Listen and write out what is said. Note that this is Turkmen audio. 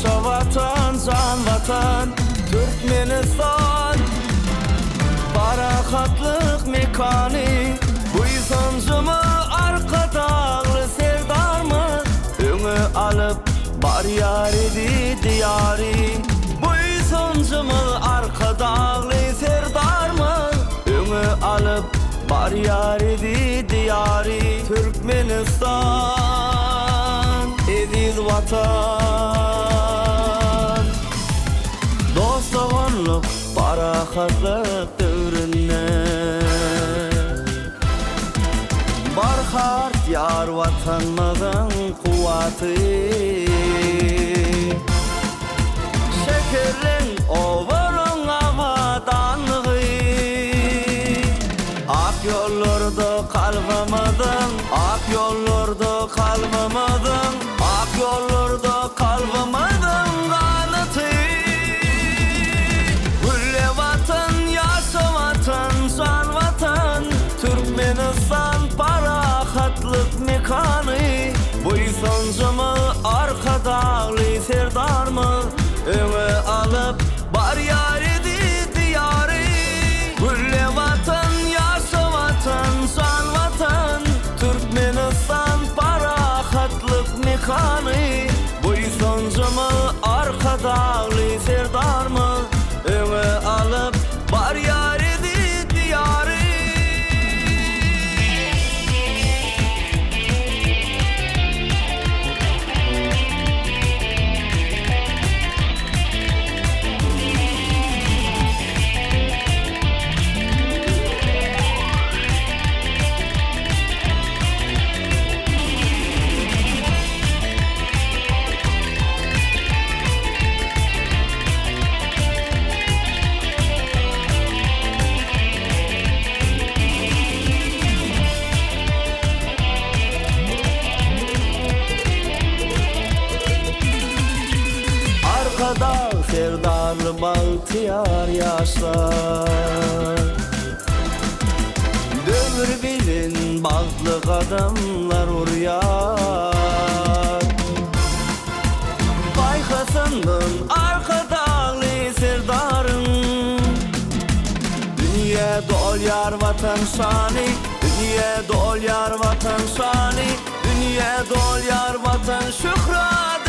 Ýaşa Watan, jan Watan, Türkmenistan! Parahatlyk mekany, buýsanjymyz Arkadagly Serdarymyz öňe alyp barýar eziz Diýary. Buýsanjymyz Arkadagly Serdarymyz öňe alyp barýar eziz Diýary. Türkmenistan, eziz Watan! Dost-doganlyk, parahatlyk döwründe Barha artýar Watanymyzyň kuwwaty. Şekerleň, obalaň abadanlygy. Ak ýollarda kalbymyzyň, Ak ýollarda kalbymyzyň, Ak ýollarda kalbymyzyň ganaty. Gülle Watan, ýaşa Watan, jan Watan, Türkmenistan parahatlyk mekany. Buýsanjymyz Arkadagly Serdarymyz öňe alyp barýar eziz Diýary. Gülle Watan, ýaşa Watan, jan Watan, Türkmenistan parahatlyk mekany. Buýsanjymyz Arkadagly Serdarymyz öňe alyp barýar eziz Diýary. Arkadag Serdarly bagtyýar ýaşlar. Döwür bilen bagtly gadamlar urýar. Paýhasyndan Arkadagly Serdaryň. Dünýä dolýar Watan şany, Dünýä dolýar Watan şany, Dünýä dolýar Watan şöhraty.